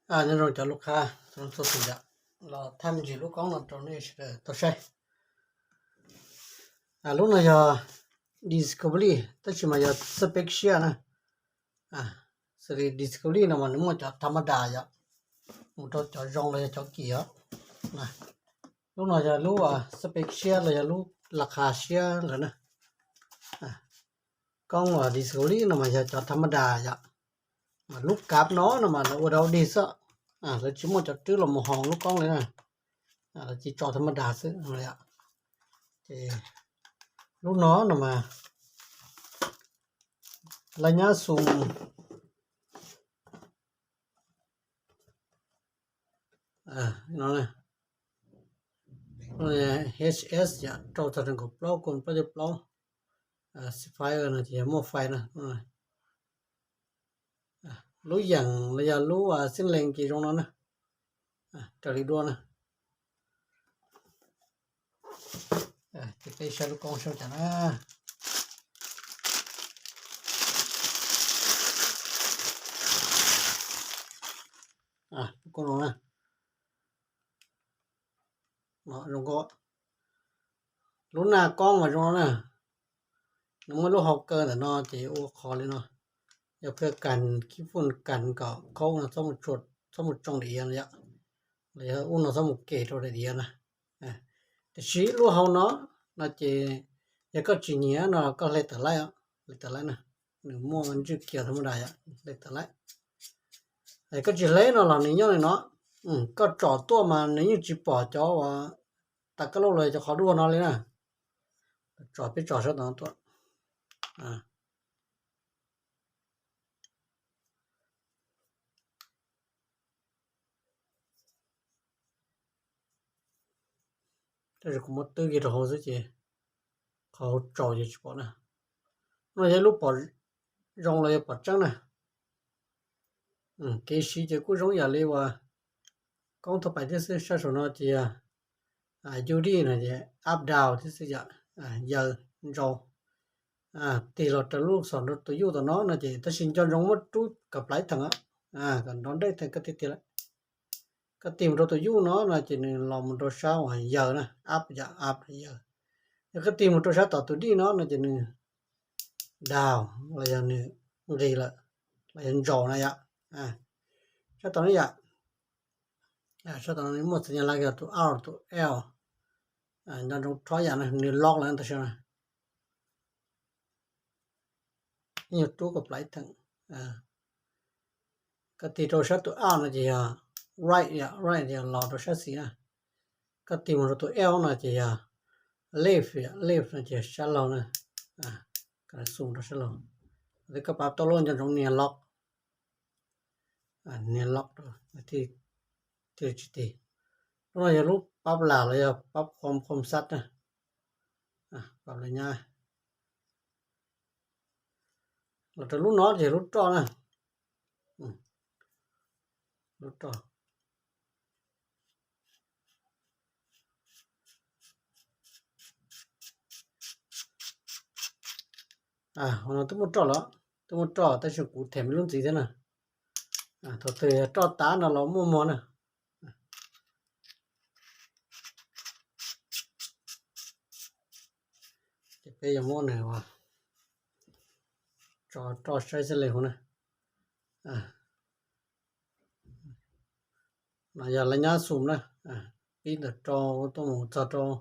Nyob zoo cov lus qha, txhua tus yom, los thaij me ntsis lub koob no rau nej sawv daws tau saib. Lub no yog Discovery tab sis mas yog spec siab na. Xws li Discovery no mas nws muaj cov tha ma das yom, mus rau cov zoo los yog cov kim os. Lub no yog lub spec siab los yog lub la qha siab lawm na. Koob Discovery no mas yog cov tha ma das yom. Mas lub kav no no mas lawv ua dau dig xwb, lawv tsis muaj cov rwb los mus hoos lub koob li na. Lawv tsis tso tha ma das xwb. Ces lub no no mas laj nyab xum no, H S yom, rau txog nees nkaum plaub kum plaub caug plaub. Sapphire no ces yog muaj fais na. Lub yeem los yog lub xeeb lees ces zoo no na. Raws li dua na. Ces peb saib lub koob saib cas na. Lub koob no na. Zoo nkauj. Lub naj koob mas zoo no na. Nws muaj lub hau kaw ntawm no ces ua qhov li no. Yog pheej kas kib fooj kas kom khaub no txhob mus tsoo daim iav no yom. Los yog ub no txhob mus kem rau daim iav na. Tiam sis lub hau no, no ces yog koj tsis nyiam no koj hle tawm laib, hle tawm laib na. Nws muaj ntswj kiag tha ma das yom, hle tawm laib. Koj tsis hle no los nws nyob li no. Koj tsom tuaj mas nws yeej tsis pom cov uas tas kab lauj los cov qhov duaj no li na. Tsom peb tsom sab tod tuaj. Tab sis kuv muab twb kiag rau hauv xwb ces qhov hauv tsaus ces tsis pom na. No yog lub pom zoo los yog pom tseeb na. Kev siv ces kuj zoo yam li uas koob thaj pais thiab xwb, sab saum no ces yog U D no ces up down thiab xwb yom, yaws ntsaus. Tig los rau lub xom rau tus yuj tom no no ces tab sis nco ntsoov muab rub kom plaiv theem, kom nrov nreb theem koj thiaj tig lawm. Koj tig mus rau tus yuj no no ces nws los mus rau sab uas yaws na, up yom, up yaws. Yog koj tig mus rau sab tom tus dij no no ces nws down los yog nws nqis lawm, los yog ntsaus na yom. Sab tod ne yom, sab tod muaj txiv nyaj laj yog tus R tus L, nco ntsoov rhob yam na, nws lock lawm tam sim no. Ib nyuag rub kom plaiv theem. Koj tig rau sab tus R no ces yog right, right yog los rau sab xis na. Koj tig mus rau tus L no ces yog left, left no ces sab laug na. Koj zoom rau sab laug. Koj pab tau lub nco ntsoov nias lock, nias lock rau thiaj tsis tig. Lub no yog lub pab lam los yog pab khom khom xab na. Pab laj nyab. Los rau lub no ces lub roj na. Lub roj. Hauv no twb muaj roj lawm, twb muaj roj tab sis kuv them me lub ntxiv thiab na. Thaum twg yog roj tas no los muaj mog na. Ces peb yuav muab nws tso roj saib xab li huv na. No yog laj nyab xum na, pib ntawm rau tuaj mus txog rau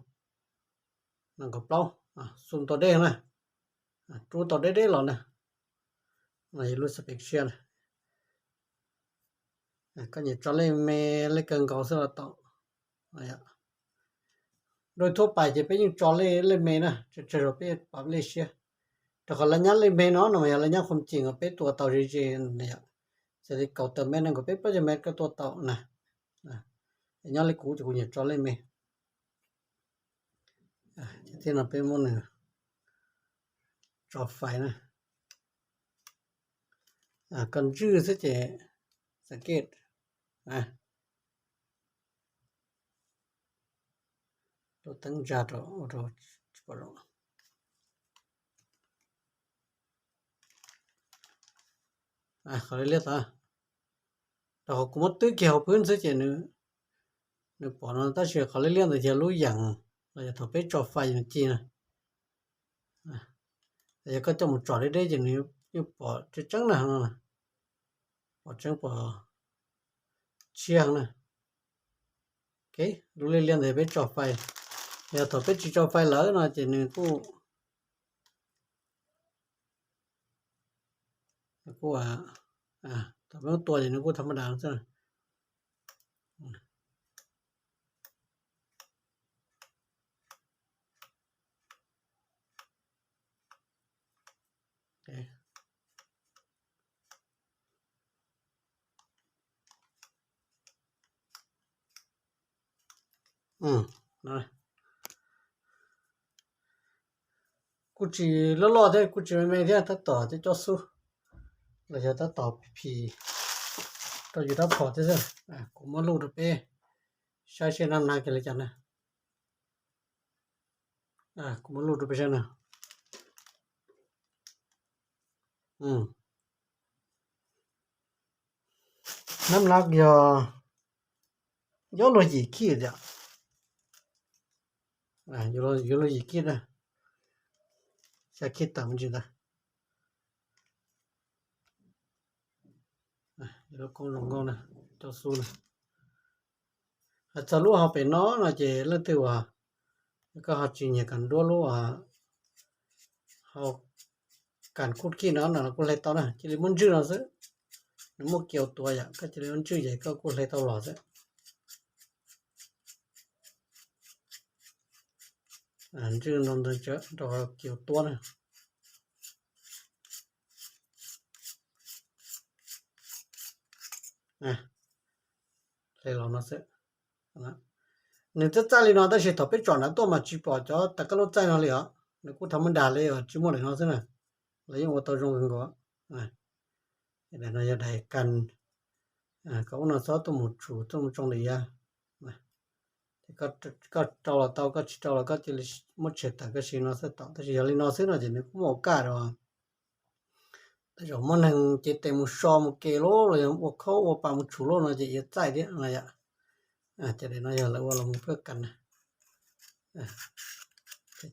nees nkaum plaub, xum tau deb na, rub tau deb deb los na. No yog lub spec siab na. Koj nyiam tso lej me lej kawg nkaus xwb los tau. Dua thuab pais ces peb yeej tso lej, lej me na, tsawg tsawg zaus peb pab lej siab. Rau qhov laj nyab lej me no no mas yog laj nyab qhov ceem uas peb tua tau ze ze na yom. Xws li kaum tawm mev nees nkaum peb plaub caug mev koj tua tau na. Nyob li kuv ces kuv nyiam tso lej me. Thiab no peb muab nws tso fais na. Koj ntswj xwb ces xav kej. Lub teeb ntsa rau ua rau tsis pom zoo. Qhov liab liab tod. Rau qhov kuv muab twb kiag hauv pwb xwb ces nws pom no, tab sis qhov liab liab ntawd yog lub yeem los yog thaum peb tso fais nws ci na. Yog koj coj mus tsom deb deb ces nws yeej pom tseeb tseeb na, pom tseeb pom tshiab na. Lub liab liab ntawd peb tso fais, yog thaum peb tsis tso fais lawm no ces nws kuj, kuj, thaum peb muab tua ces nws kuj tham ma das xwb. Kuj tsis loj loj thiab kuj tsis me me thiab, tab tom cov xub los yog tab tom phim rau yus rab phom thiab xwb. Kuv muab luj rau peb saib seb nab nab kiag li cas na. Kuv muab luj rau peb saib na. Nab nab yog, yog luag yim khij tiag. Yuav luag yim khij na, xya khij tawm me ntsis ntag. Yuav lub koob zoo nkauj na, cov xub na. Hais txog lub hauv pem no no ces leej twg uas koj ho tsis nyiam kam nruab lub hau kas kuj khij no no kuj hle tau na, cia li muab ntswj no xwb. Nws muaj kiau tua yom, koj cia li muab ntswj ces koj kuj hle tau los xwb. Ntswj no ntawd rau kiau tua na. Hle los no xwb. Nws txaij txaij li no tab sis thaum peb tsom nrad tuaj mas tsis pom cov tas kab lub txaij no li os. Nws kuj tham ma das li, tsis muaj daim no xwb na. Lawv yeej ua tau zoo kawg nkaus. Daim no yog daim kas, koj ua no txhob tuaj mus tshum tuaj mus tsoo daim yav. Koj rau los tau, koj tsis rau los koj cia li muab tshem tawm koj siv no xwb tau. Tab sis yog li no xwb no ces nws kuj muaj ua kaj rau tej zaum muaj neeg cev tes mus so mus ke los los yog ua khaub ua pas mus tshum los no ces yuav txaij thiab no yom. Ces daim no yog lawv ua los mus pab kas na.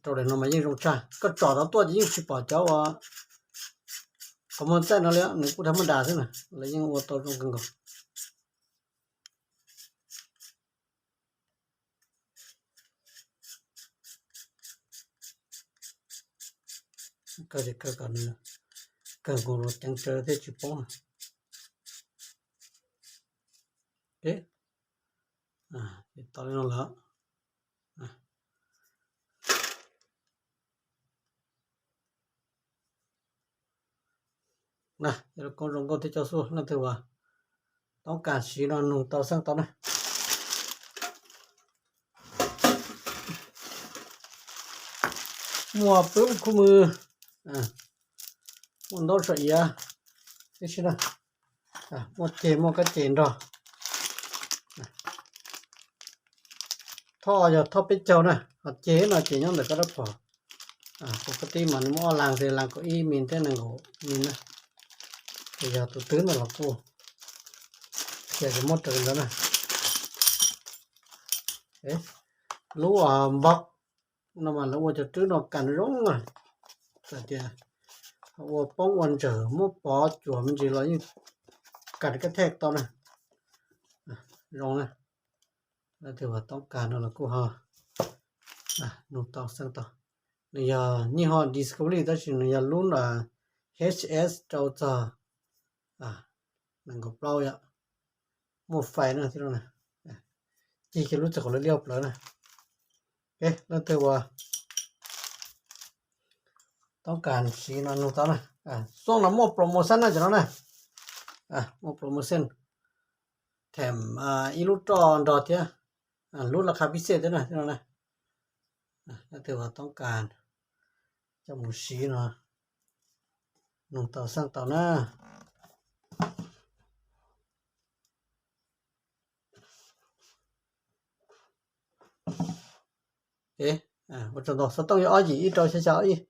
Rau daim no mas yeej zoo tshaj, koj tsom tau tuaj ces yeej tsis pom cov uas qhov muag txaij no li, nws kuj tham ma das xwb na, lawv yeej ua tau zoo kawg nkaus. Kawg ces kawg kom nws kawg nkaus los ceev tsawv thiaj tsis poob na. Tau li no lawm. Koob zoo nkauj thiab cov xub, leej twg uas toob kas siv no nug tau xeeb tau na. Muaj pwb khub mws, muaj ntaub saum iav tib si na, muaj ceg muaj kab ceg nrog. Thoj yog thoj peb caug na, ho ceg no ces nyob ntawm koj rab phom. Kuv koj tib mas nws muaj ob laag xwb, laag kaum ib mis thiab nees nkaum mis na. Ces yog tus twg no los kuj cia li muab raws li ntawd na. Lub npog no mas lawv ua cov rwb no kas zoo, txawm tias ua poob ua ntsawm muab pov cuam me ntsis los yeej kas kab thej tau na. Zoo na. Leej twg uas toob kas no los kuj ho nug tau xeeb tau. Nws yog nyij ho Discovery tab sis nws yog lub H S rau txog nees nkaum plaub yom. Muaj fais na, cig kiag lub txiv qaum li liaj plaws na. Leej twg uas toob kas siv no nug tau na. Xooj no muaj promotion na cov no na. Muaj promotion them ib lub roj nrog thiab, lub laj qha pib xej thiab na no na. Leej twg uas toob kas coj mus siv no nug tau xeeb tau na. Ua tsaug ntau, xov tooj yog ob yim ib rau xya xya ob ib.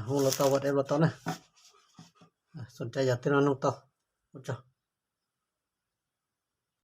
Hu los tau, WhatsApp los tau na. Xom cai yog tej no nug tau. Ua tsaug.